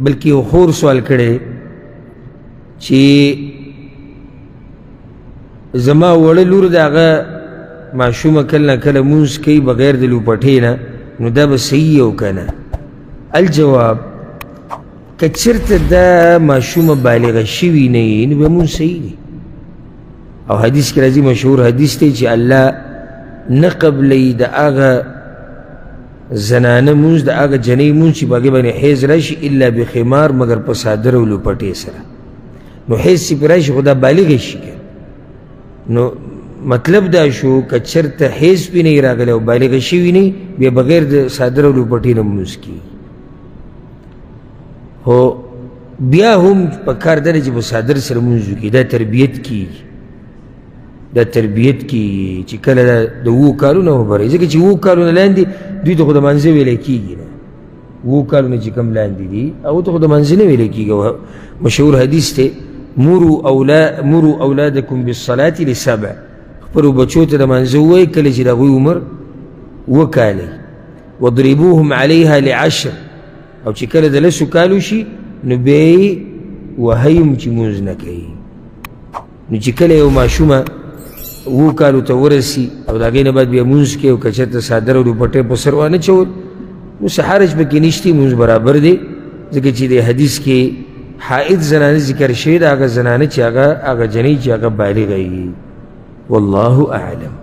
بلکې یو خور سوال کړی چې زما وړه لور د هغه ماشومه کله نه کله مونځ کوي بغیر د لوپټې نه، نو دا به صحیح او که نه؟ الجواب، که چېرته دا ماشومه بالغه شوي نه وي نو بیا مونځ صحیح دی. او حدیث کې راځي، مشهور حدیث دی چې الله نه قبلوي د هغه زنانه مونځ، د هغه جنۍ مونځ چې په هغې باندې حیض راشي الا بخمار، مګر په څادر او لوپټې سره. نو حیض چې پرې راشي خو دا بالغه شي که، نو مطلب دا شو که چېرته حیض پرې نه راغلی او بالغه شوي نه، بیا بغیر د څادر او لوپټې نه مونځ کېږي. خو بیا هم په کار دا دی چې په څادر سره مونځ وکړي، دا تربیت کېږي، دا تربیت کېږي چې کله دا د 7 کالو وبري، ځکه چې 7 کالو لاندې دوی ته خو د مانځه ویلی کېږي نه، 7 کالونه چې کوم لاندې دي هغو ته خو د مانځه نه ویلی کېږي. مشهور حدیث دی، مرو اولادکم بالصلاة لسبع، خپلو بچو ته د مانځه ووایئ کله چې د هغوی عمر 7 کاله، واضربوهم علیها لعشر، او چې کله د 10 کالو شي نو بیا یې وهئ هم چې مونځ نه کوي. نو چې کله یو ماشومه 7 کالو ته ورسي او د هغې نه بعد بیا مونځ کوي، او که چېرته څادر او دوپټې په سر وانه چول نو څه حرج پکې نشته، مونځ برابر دی. ځکه چې د حدیث کې حائض زنانه ذکر شوې ده، هغه زنانه چې هغه جنۍ چې هغه بالغه وي. والله اعلم.